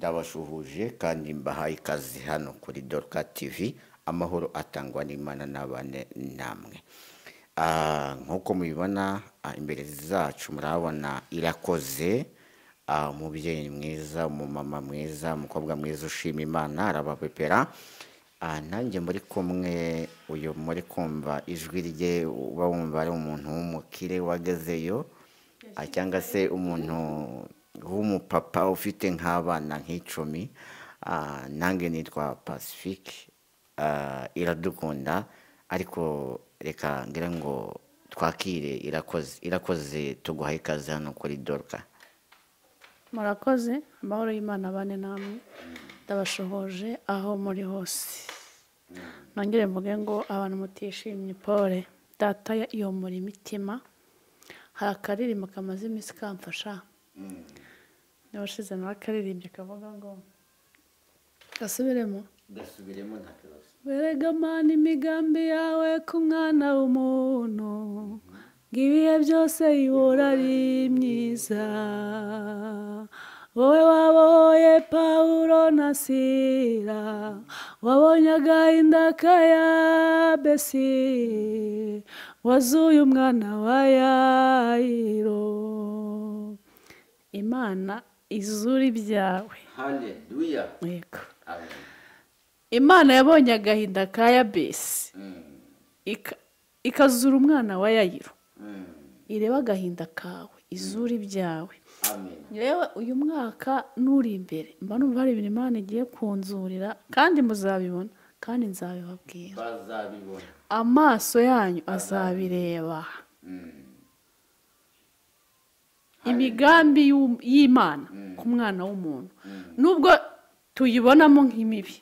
Ndabashuhuje kandi mbahaye ikaze hano kuri Dorka TV. Amahoro atangwa n'Imana n'abane namwe. Nk'uko mubibona imbere zacu murabona Irakoze, umubyeyi mwiza, umumama mwiza, umukobwa mwiza ushima Imana, arabapepera. Nanjye muri kumwe, uyu muri kumva ijwi rye uba wumva ari umuntu w'umukire wagezeyo, cyangwa se umuntu w'umupapa ufite nk'abana nk'icumi. Nanjye nitwa Pacifique Iradukunda, ariko reka ngira ngo twakire Irakoze. Irakoze, tuguhaye ikaze hano kuri Dorka. Murakoze, amahoro y'Imana abane namwe, ndabashohoje aho muri hose. Nongere mvuge ngo abantu mutishimye pole, data yomora imitima. Hari akaririmbo kamaze iminsi kamfasha, n'abashize nawe akaririmbye kavuga ngo gasubiremo. Gasubiremo nta kibazo. Werega Mana imigambi yawe ku mwana w'umuntu, ngo ibihe byose ihora ari myiza. Wowe waboye Pawulo na Sila, wabonye agahinda ka Yabesi, wazuye umwana wa Yayiro. Imana izura ibyawe. Haleluya. Yego. Amen. Imana yabonye agahinda ka Yabesi, ikazura umwana wa Yayiro. Ireba agahinda kawe, izura ibyawe. Amen. Yewe uyu mwaka nuri imbere mba numva hari ibintu Imana igiye kunzurira, kandi muzabibona, kandi nzabibabwira. Bazabibona. Amaso yanyu azabireba. Imigambi y'Imana ku mwana w'umuntu, nubwo tuyibonamo nk'imibi,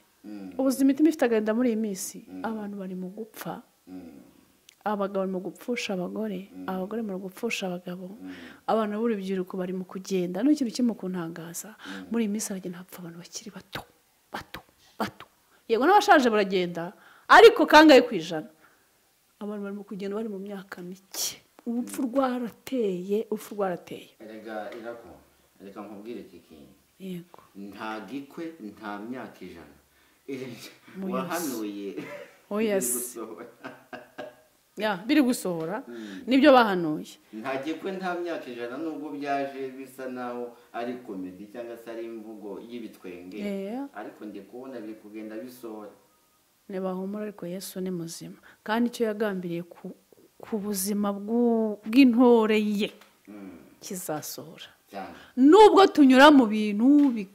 ubuzima imitima ifite agahinda muri iyi minsi, abantu bari mu gupfa, abagabo bari mu gupfusha abagore, abagore bari mu gupfusha abagabo, abana b'urubyiruko bari mu kugenda. N'ikintu kirimo kuntangaza muri iyi minsi, haragenda hapfa abantu bakiri bato bato bato, yego n'abashaje baragenda, ariko kangahe ku ijana abantu bari mu kugenda bari mu myaka mike. Urupfu rwarateye, urupfu rwarateye. Erega Irako, reka nkubwire iki kintu. Yego. Nta gikwe, nta myaka ijana Mu wahanuye Oya biri se. gusohora. Ya, biri gusohora nibyo bahanuye. Nta gikwe, nta myaka ijana, nubwo byaje bisa naho ari comedy cyangwa se ari imvugo y'ibitwenge, ariko ndi kubona biri kugenda bisohora. Ntibahumura, ariko Yesu ni muzima, kandi icyo yagambiriye ku buzima bw'intore ye kizasohora. Cyane. Nubwo tunyura mu bintu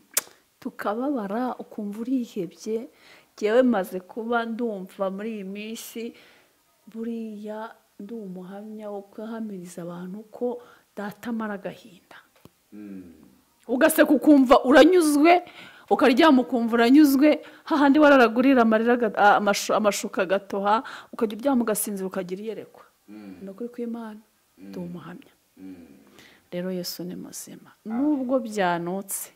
tukababara, ukumva urihebye. Njyewe maze kuba ndumva muri iyi minsi, buriya ndi umuhamya wo guhamiriza abantu ko data amara agahinda. Ugaseka ukumva uranyuzwe, ukaryama ukumva uranyuzwe, hahandi wararagurira amarira amashuka agatoha, ukajya uryama ugasinzira ukagira iyerekwa. Ni ukuri kw'Imana, ndi umuhamya. Rero Yesu ni muzima, nubwo byanutse,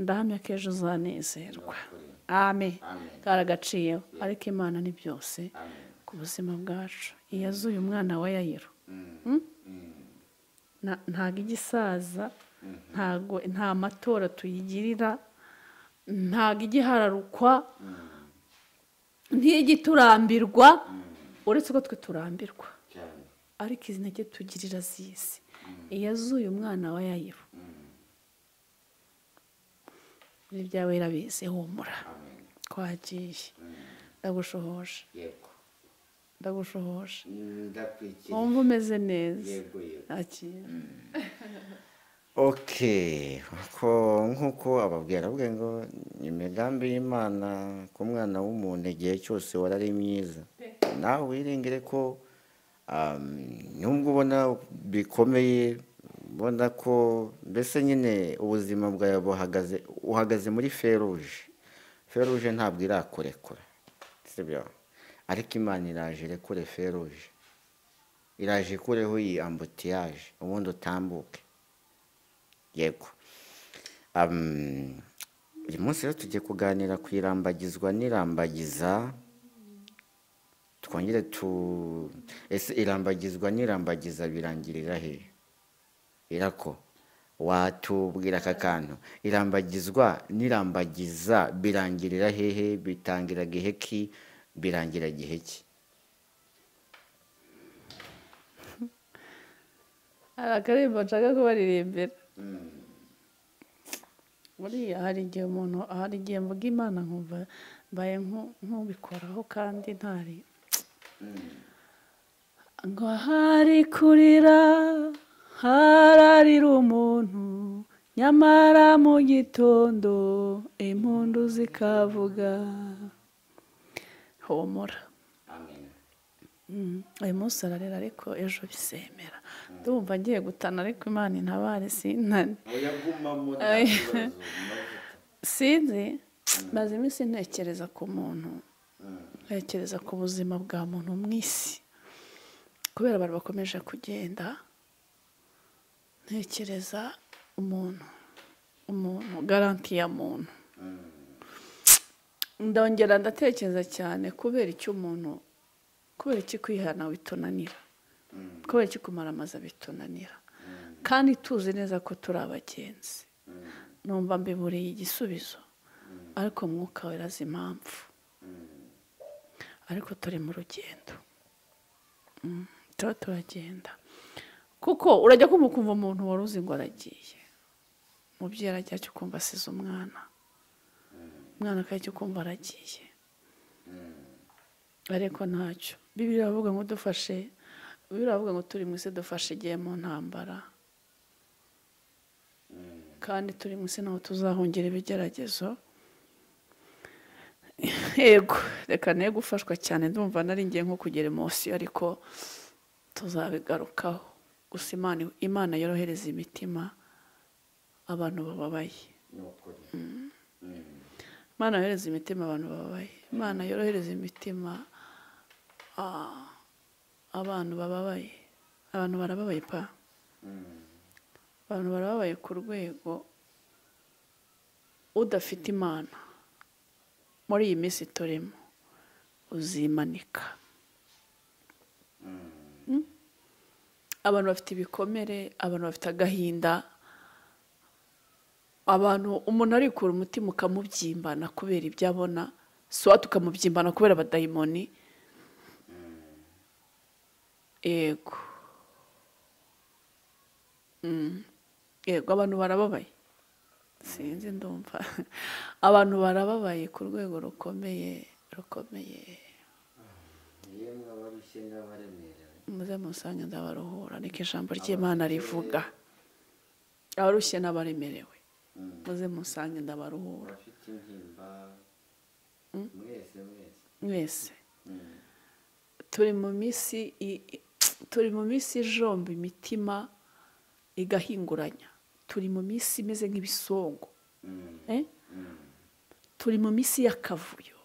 ndahamya ko ejo uzanezerwa. Amen. Amen. Karagaciyeho, ariko Imana ni byose ku buzima bwacu. Iyo azuye umwana wa Yayiro, ntago igisaza, ntago nta matora tuyigirira, ntago igihararukwa, ntigiturambirwa, uretse ko twe turambirwa, Cyane. ariko izi ntege tugirira zisi. Iyo azuye umwana wa Yayiro, n'ibyawe irabizi, humura. Amen. Twagiye. Ndagushohoje. Yego. Ndagushohoje. Ndakwikiriye. Wumva umeze neza. Yego, yego. Akira. Okay, ko nk'uko ababwira, aravuga ngo imigambi y'Imana ku mwana w'umuntu igihe cyose warari myiza. Nawe wiringire ko nubwo ubona bikomeye, ubona ko mbese nyine ubuzima bwawe buhagaze, uhagaze muri feruje. Feruje ntabwo irakurekura, sibyo? Ariko Imana iraje irekure feruje, iraje ikureho iyi ambutiyaje, ubundi utambuke. Yego. Uyu munsi rero tugiye kuganira ku irambagizwa n'irambagiza. Twongere tu ese irambagizwa n'irambagiza birangirira he? Irako, Watubwira aka kantu, irambagizwa n'irambagiza birangirira hehe, bitangira gihe ki, birangira gihe ki? Hari akaririmbo nshaka kubaririmbira. Buriya hari igihe umuntu, hari igihe mvuga Imana nkumva mbaye nk'ubikoraho kandi ntari. Ngo hari kurira hararira umuntu, nyamara mu gitondo impundu zikavuga. Humura. Uyu munsi ararira ariko ejo bisemera. Ndumva ngiye gutana ariko Imana intabare sintane. Sinzi, maze iminsi ntekereza ku muntu, ntekereza ku buzima bwa muntu mu isi, kubera abantu bakomeje kugenda. Ntekereza umuntu, garanti ya muntu. Ndongera ndatekereza cyane kubera icyo umuntu, kubera iki kwihana bitunanira, kubera iki kumaramaza bitunanira, kandi tuzi neza ko turi abagenzi. Numva mbiburiye igisubizo, ariko Mwuka Wera azi impamvu. Ariko turi mu rugendo, tuba turagenda, kuko urajya kumva umuntu wari uzi ngo aragiye, umubyeyi arajya ukumva asize umwana, umwana akajya ukumva aragiye, ariko ntacyo. Bibiliya iravuga ngo dufashe, Bibiliya iravuga ngo turi mu isi dufashe igihe mu ntambara, kandi turi mu isi naho tuzahungira ibigeragezo. Yego, reka ne gufashwa cyane, ndumva nari ngiye nko kugira emotion, ariko tuzabigarukaho. Gusa Imana yorohereza imitima abantu bababaye. Imana yorohereza imitima abantu bababaye. Imana yorohereza imitima abantu bababaye. Abantu barababaye pa. Abantu barababaye ku rwego udafite Imana muri iyi minsi turimo uzimanika. Abantu bafite ibikomere, abantu bafite agahinda, abantu umuntu arikura umutima ukamubyimbana kubera ibyo abona, swat ukamubyimbana kubera abadayimoni. Yego. Yego, abantu barababaye. Sinzi, ndumva abantu barababaye ku rwego rukomeye, rukomeye. Muze musange ndabaruhura, niko ijambo ry'Imana rivuga. Abarushye n'abaremerewe, muze musange ndabaruhura. Mwese turi mu minsi, turi mu minsi ijomba imitima igahinguranya. Turi mu minsi imeze nk'ibisongo. Turi mu minsi y'akavuyo.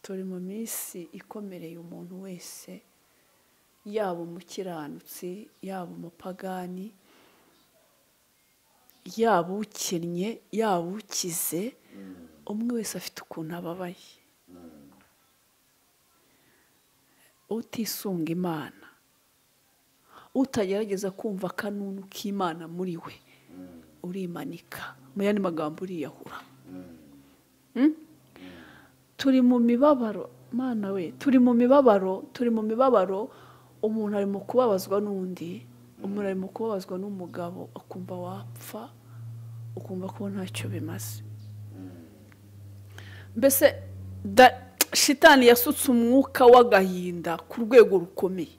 Turi mu minsi ikomereye umuntu wese, yaba umukiranutsi, yaba umupagani, yaba ukennye, yaba ukize, umwe wese afite ukuntu ababaye. Utisunga Imana, utagerageza kumva akanunu k'Imana muri we, urimanika. Mu yandi magambo uriyahura. Turi mu mibabaro, Mana we, turi mu mibabaro, turi mu mibabaro. Umuntu ari mu kubabazwa n'undi, umuntu ari mu kubabazwa n'umugabo, akumva wapfa, ukumva ko ntacyo bimaze. Mbese shitani yasutse umwuka w'agahinda ku rwego rukomeye.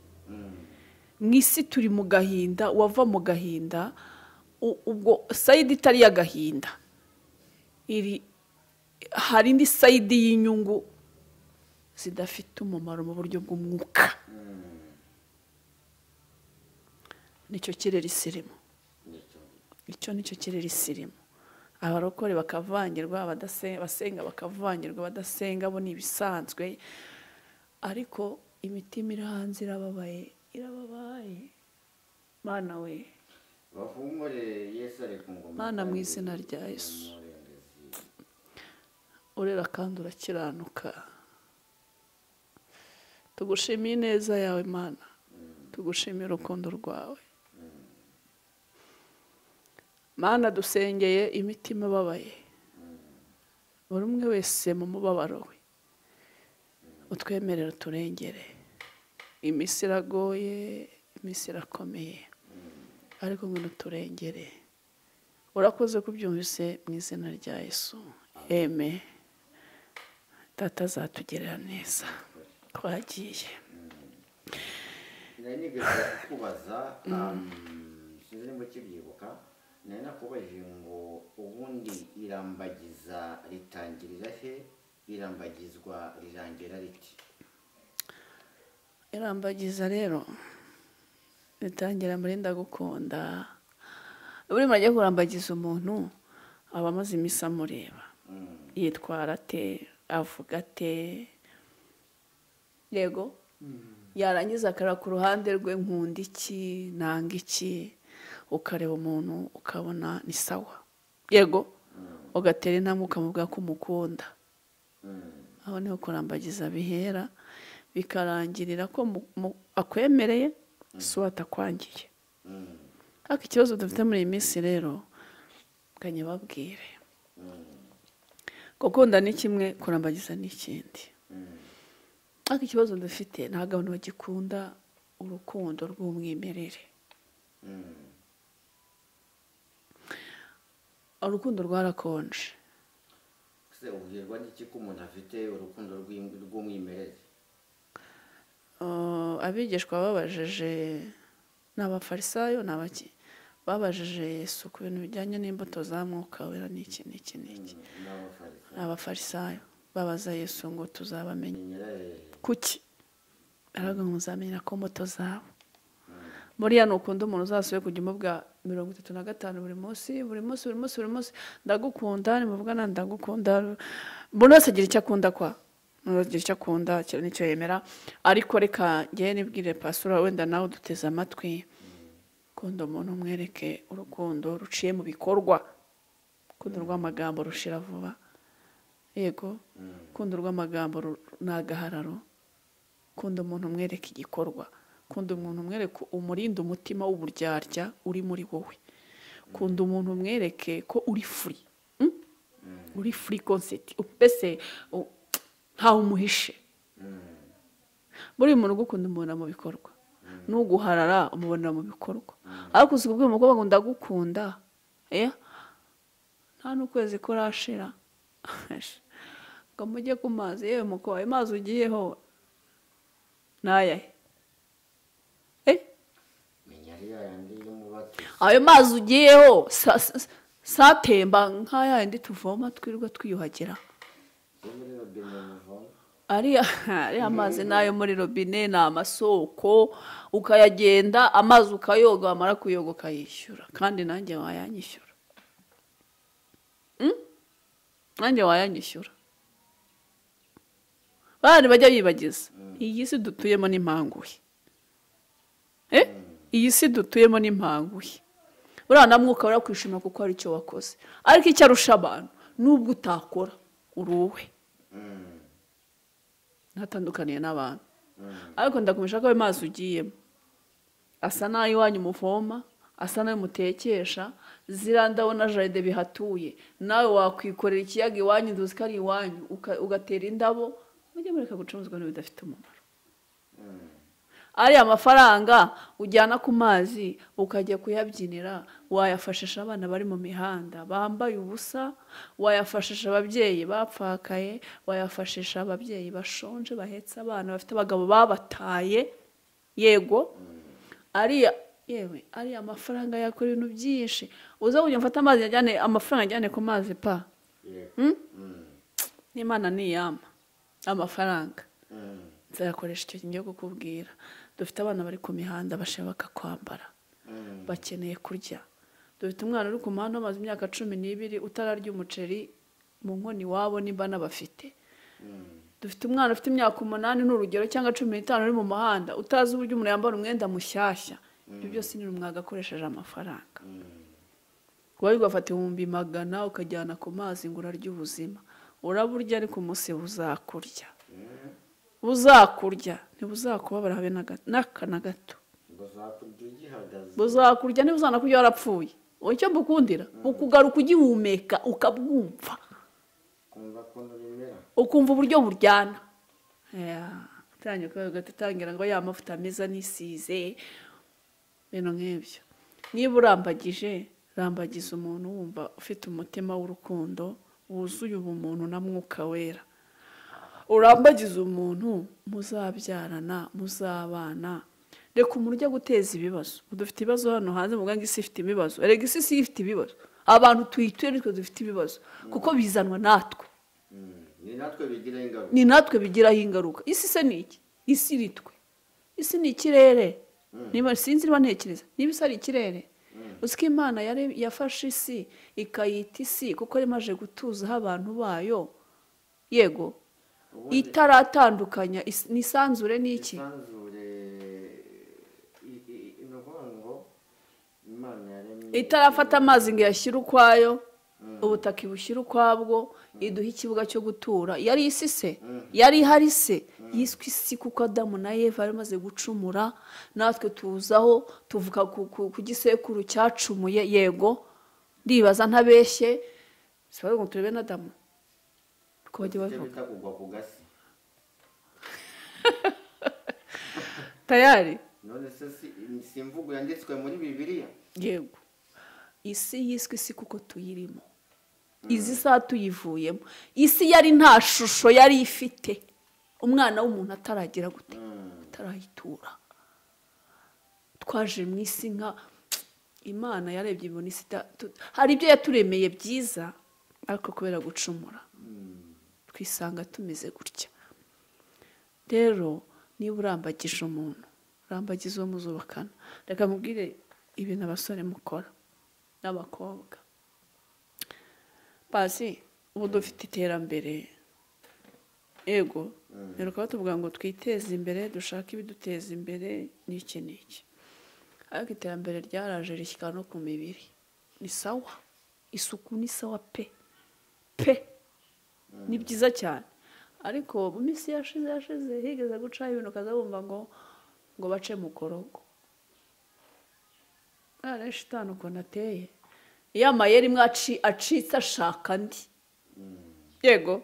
Mu isi turi mu gahinda, wava mu gahinda, ubwo sayidi itari y'agahinda, iri hari indi sayidi y'inyungu zidafite umumaro mu buryo bw'umwuka. Nicyo kirere isirimo. Icyo nicyo kirere isirimo. Abarokore bakavangirwa, abasenga bakavangirwa, abadasenga bo ni ibisanzwe, ariko imitima iri hanze irababaye, irababaye. Mana we, Mana mu izina rya Yesu, urera kandi urakiranuka. Tugushimiye ineza yawe Mana, tugushimiye urukundo rwawe. Mana dusengeye imitima ibabaye, buri umwe wese mu mubabaro we, utwemerere uturengere. Iminsi iragoye, iminsi irakomeye, ariko ngwino uturengere. Urakoze kubyumvise mu izina rya Yesu, amen. Data azatugirira neza. Twagiye. Nari nigeze kukubaza, sinzi niba ukibyibuka, nari nakubajije ngo ubundi irambagiza ritangirira he, irambagizwa rirangira riti? Irambagiza rero ritangira muri ndagukunda. Buri muntu agiye kurambagiza umuntu aba amaze iminsi amureba, yitwara ate, avuga ate, yego yarangiza akareba ku ruhande rwe, nkunda iki, nanga iki, ukareba umuntu ukabona ni sawa, yego ugatera intambwe ukamubwira ko umukunda. Aho niho kurambagiza bihera, bikarangirira ko akwemereye si we atakwangiye. Ariko ikibazo dufite muri iyi minsi rero, kanyababwire, gukunda ni kimwe, kurambagiza ni ikindi. Ariko ikibazo dufite, ntabwo abantu bagikunda urukundo rw'umwimerere. Urukundo rwarakonje. Se ubwirwa n'iki ko umuntu afite urukundo rw'umwimerere? Abigishwa babajije, ni abafarisayo, ni abaki, babajije Yesu ku bintu bijyanye n'imbuto za Mwuka Wera n'iki n'iki n'iki. Ni abafarisayo babaza Yesu ngo tuzabamenya kuki? Aravuga ngo muzamenyera ko imbuto zabo. Buriya nukunda umuntu uzasuye kujya umubwira 35 buri munsi, buri munsi, buri munsi, buri munsi, ndagukunda, nimuvugana ndagukunda. Buri wese agira icyo akunda kwa. Agira icyo akunda, kira nicyo yemera. Ariko reka ngewe nibwire pastor wenda nawe duteze amatwi. Kunda umuntu umwereke urukundo ruciye mu bikorwa. Urukundo rw'amagambo rushira vuba. Yego, urukundo rw'amagambo ni agahararo. Kunda umuntu umwereke igikorwa. Kunda umuntu umwereke umurinde umutima w'uburyarya uri muri wowe. Kunda umuntu umwereke ko uri free. Uri free concept. Mbese ntawe umuhishe. Buri muntu ugukunda umubona mu bikorwa. Nuguharara umubonera mu bikorwa. Ariko uzi kubwira umukobwa ngo ndagukunda, nta n'ukwezi kurashira. Ngo mujye ku mazi, yewe mukobwa, ayo mazi ugiyeho nayahe? Ayo mazi ugiyeho satemba nk'ayandi tuvoma twirirwa twiyuhagira. Ariya amazi nayo muri robine ni amasoko, ukayagenda amazi ukayoga, wamara kuyoga ukayishyura. Kandi nanjye wayanyishyura. Nanjye wayanyishyura. Bari bajya bibagiza. Iyi si dutuyemo n'impanguhe. Iyi si dutuyemo n'impanguhe. Uriya na Mwuka urakwishima kuko hari icyo wakoze. Ariko icyo arusha abantu nubwo utakora uruwe. Ntatandukaniye n'abantu. Ariko ndakomeje ko ayo mazi ugiyemo asa n'ayo iwanyu muvoma, asa n'ayo mutekesha, ziriya ndabona jaride bihatuye. Nawe wakwikorera ikiyaga iwanyu, nduzi ko ari iwanyu, ugatera indabo, mujye mureka gucuruzwa n'ibintu bidafite umumaro. Ariya mafaranga ujyana ku mazi ukajya kuyabyinira, wayafashisha abana bari mu mihanda bambaye ubusa, wayafashisha ababyeyi bapfakaye, wayafashisha ababyeyi bashonje bahetse abana bafite abagabo babataye. Yego, ariya yewe ariya mafaranga yakora ibintu byinshi. Uza kujya mfata amazi ajyane amafaranga ajyane ku mazi pa. N'Imana niyama amafaranga nzayakoresha icyo ngiye kukubwira. Dufite abana bari ku mihanda bashaka kwambara, bakeneye kurya. Dufite umwana uri ku muhanda amaze imyaka 12 utararya umuceri mu nkono iwabo nimba n'abafite. Dufite umwana ufite imyaka 8 n'urugero cyangwa 15 uri mu muhanda utazi uburyo umuntu yambara umwenda mushyashya. Ibyo byose ni umwaga akoresheje amafaranga. Wari ugafata 100,000 ukajyana ku mazi ngo urarye ubuzima. Uraburya ariko umunsi buzakurya. Buzakurya ntibuzakubabara habe n'aka na gato. Buzakurya ntibuzanakurya warapfuye. Icyo mbukundira bukugaruka ugihumeka ukabwumva, ukumva uburyo buryana. Utangira ngo ya mavuta meza nisize, ibintu nk'ibyo. Niba urambagije, rambagiza umuntu wumva ufite umutima w'urukundo wuzuye ubumuntu na mwuka wera. Urambagiza umuntu muzabyarana, muzabana. Reka umuntu ujya guteza ibibazo. Dufite ibibazo hano hanze, muvuga ngo isi ifite ibibazo. Erega isi si ifite ibibazo, abantu tuyituye nitwe dufite ibibazo, kuko bizanwa natwe. Ni natwe bigiraho ingaruka. Isi se ni iki? Isi ni twe. Isi ni ikirere. Niba sinzi niba ntekereza, niba isi ari ikirere. Uzi ko Imana yafashe isi ikayita isi kuko yamaze gutuzaho abantu bayo. Yego, itaratandukanya n'isanzure n'iki? Itarafata amazi ngo iyashyire ukwayo, ubutaka ibushyire ukwabwo, iduha ikibuga cyo gutura. Yari isi se? Yari ihari se? Yiswe isi kuko Adamu na Eva bari bamaze gucumura, natwe tuzaho tuvuka ku gisekuru cyacumuye. Yego, ndibaza ntabeshye, si ngo turebe na Adamu ko bajya bavuga tayari. None se si imvugo yanditswe muri Bibiliya? Yego, isi yiswe isi kuko tuyirimo. Izi saha tuyivuyemo. Isi yari nta shusho yari ifite, umwana w'umuntu ataragira gute, atarayitura. Twaje mu isi nka Imana yarebye ibona isi, hari ibyo yaturemeye byiza, ariko kubera gucumura twisanga tumeze gutya. Rero niba urambagije umuntu, urambagiza uwo muzubakana. Reka mubwire ibintu abasore mukora n'abakobwa. Pasi ubu dufite iterambere. Yego, rero tuvuga ngo twiteze imbere, dushake ibiduteza imbere n'iki n'iki. Ariko iterambere ryaraje rishyika no ku mibiri. Ni sawa, isuku ni sawa pe pe, ni byiza cyane. Ariko mu minsi yashize higeze guca ibintu ukaza wumva ngo bace mukorogo. Ara shitani ukuntu ateye, iyo amayeri imwe acitse ashaka andi. Yego,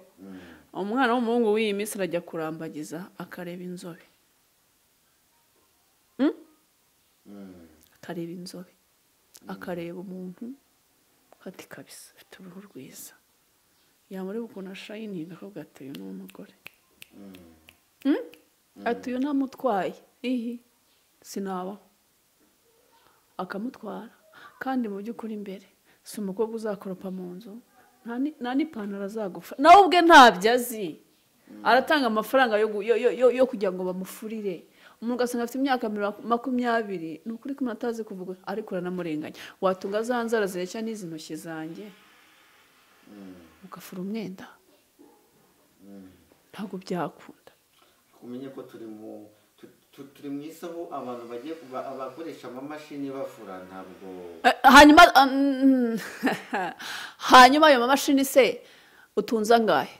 umwana w'umuhungu w'iyi minsi arajya kurambagiza akareba inzobe. Akareba inzobe, akareba umuntu ati kabisa afite uruhu rwiza, yamureba ukuntu ashayininga akavuga ati uyu ni umugore. Ati uyu ntamutwaye, ihi sinabaho. Akamutwara. Kandi mu by'ukuri imbere si umukobwa uzakoropa mu nzu, nta n'ipantaro azagufa, nawe ubwe ntabyo azi. Aratanga amafaranga yo kugira ngo bamufurire. Umuntu ugasanga afite imyaka 20, ni ukuri ko atazi kuvuga, ariko uranamurenganya. Watunga za nzara zireshya n'izi ntoki zanjye, ugafura umwenda, ntabwo byakunda. Umenye ko turi mu isi aho abantu bagiye abakoresha amamashini bafura, ntabwo hanyuma ayo mamashini se utunze angahe?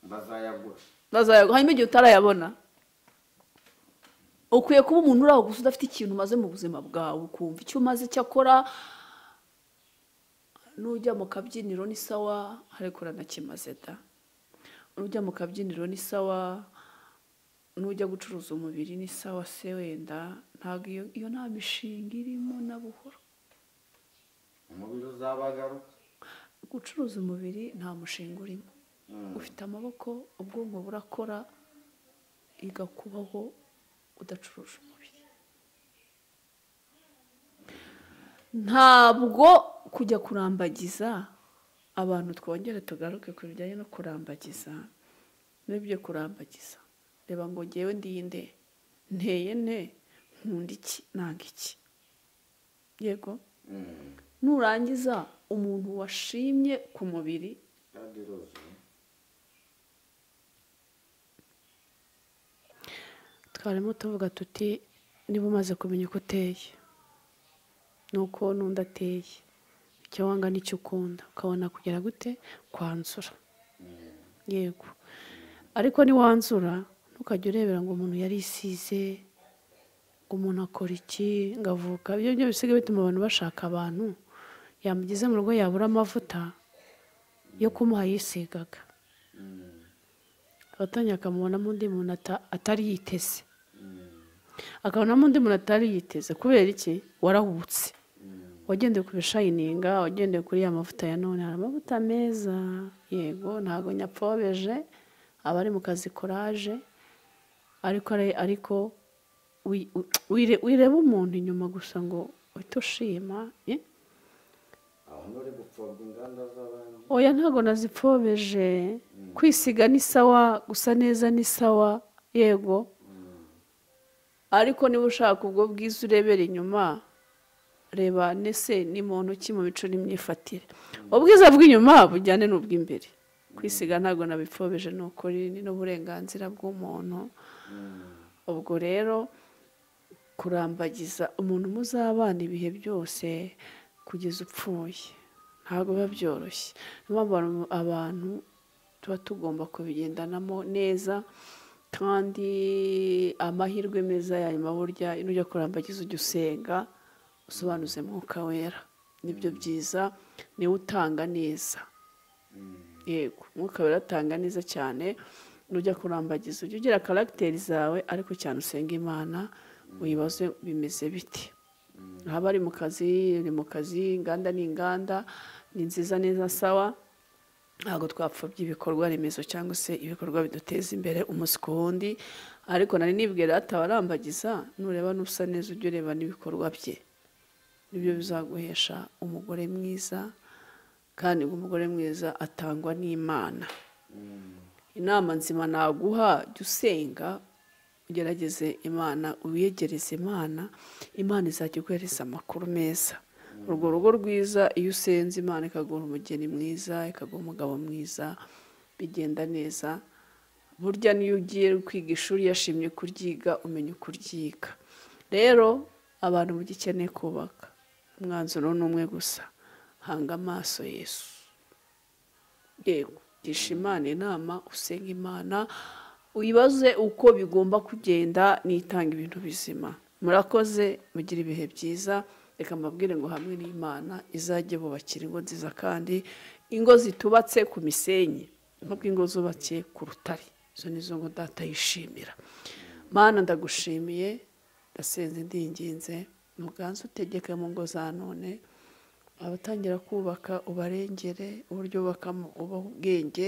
Bazayagura. Hanyuma igihe utarayabona, ukwiye kuba umuntu uri aho gusa udafite ikintu umaze mu buzima bwawe, ukumva icyo umaze icyo akora. Nujya mu kabyiniro ni sawa, ariko uranakimaze da. Nujya mu kabyiniro ni sawa, nujya gucuruza umubiri ni sawa se wenda, ntabwo iyo nta mishinga irimo na buhoro. Umubiri uzabagaruka. Gucuruza umubiri nta mushinga urimo. Ufite amaboko, ubwonko burakora, igakubaho udacuruje umubiri. Ntabwo kujya kurambagiza abantu, twongere tugaruke ku bijyanye no kurambagiza n'ibyo kurambagiza. Reba ngo ngewe ndinde, nteye nte, nkunda iki, nanga iki. Yego, nurangiza umuntu washimye ku mubiri, twarimo tuvuga tuti niba umaze kumenya uko uteye nuko n'undi ateye, icyo wanga n'icyo ukunda, ukabona kugera gute kwanzura. Yego, ariko niwanzura ntukajya urebera ngo umuntu yarisize, Ngo umuntu akora iki ngo avuka, ibyo byo bisigaye bituma abantu bashaka abantu, yamugeze mu rugo yabura amavuta yo kumuha yisigaga, abatangiye akamubonamo undi muntu atari yiteze, akabonamo undi muntu atari yiteze. Kubera iki? Warahubutse, wagendeye ku bishayininga, wagendeye kuri ya mavuta ya none. Hari amavuta meza, yego ntabwo nyapfobeje abari mu kazi koraje, ariko wireba umuntu inyuma gusa ngo uhite ushima. Oya ntabwo nazipfobeje. Kwisiga ni sawa, gusa neza ni sawa, yego, ariko niba ushaka ubwo bwiza urebera inyuma, reba nese ni muntu ki mu mico n'imyifatire. Ubwiza bw'inyuma bujyane n'ubw'imbere. Kwisiga ntabwo nabipfobeje, ni ukuri, ni n'uburenganzira bw'umuntu. Ubwo rero kurambagiza umuntu muzabana ibihe byose kugeza upfuye ntabwo biba byoroshye. Niyo mpamvu abantu tuba tugomba kubigendanamo neza, kandi amahirwe meza ya nyuma burya nujya kurambagiza ujya usenga usobanuze Mwuka Wera, nibyo byiza, niwe utanga neza. Yego, Mwuka Wera atanga neza cyane. Nujya kurambagiza ujya ugira karagiteri zawe, ariko cyane usenga Imana uyibaze bimeze bite. Haba ari mu kazi, uri mu kazi, inganda ni inganda, ni nziza neza sawa. Ntabwo twapfobya ibikorwa remezo cyangwa se ibikorwa biduteza imbere umunsi ku wundi, ariko nari nibwira atabarambagiza, nureba n'usa neza ujye ureba n'ibikorwa bye, nibyo bizaguhesha umugore mwiza. Kandi umugore mwiza atangwa n'Imana. Inama nzima naguha, jya usenga, ugerageze Imana, uyegereze Imana, Imana izajya iguhereza amakuru meza. Urwo rugo rwiza iyo usenze Imana ikaguha umugeni mwiza, ikaguha umugabo mwiza, bigenda neza. Burya niyo ugiye kwiga ishuri yashimye kuryiga, umenya uko uryiga. Rero abantu mugikeneye kubaka, umwanzuro ni umwe gusa, hanga amaso Yesu. Yego, gisha Imana inama, usenga Imana, uyibaze uko bigomba kugenda, nitanga ibintu bizima. Murakoze, mugire ibihe byiza. Reka mbabwire ngo hamwe n'Imana izajye bubakira ingo nziza, kandi ingo zitubatse ku misenyi, nk'uko ingo zubakiye ku rutare, izo nizo ngo data yishimira. Mana ndagushimiye, ndasenze ndinginze, muganze utegeke mu ngo za none, abatangira kubaka ubarengere, uburyo bubakamo ubahe ubwenge,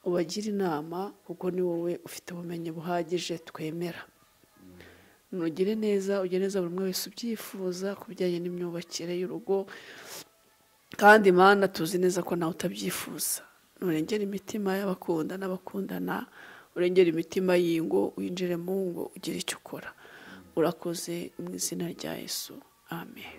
ubagire inama, kuko ni wowe ufite ubumenyi buhagije twemera. Nugire neza, ugire neza buri umwe wese ubyifuza ku bijyanye n'imyubakire y'urugo, kandi Mana tuzi neza ko nawe utabyifuza. Nurengere imitima y'abakunda n'abakundana, urengere imitima y'ingo, winjire mu ngo ugire icyo ukora. Urakoze mu izina rya Yesu, amen.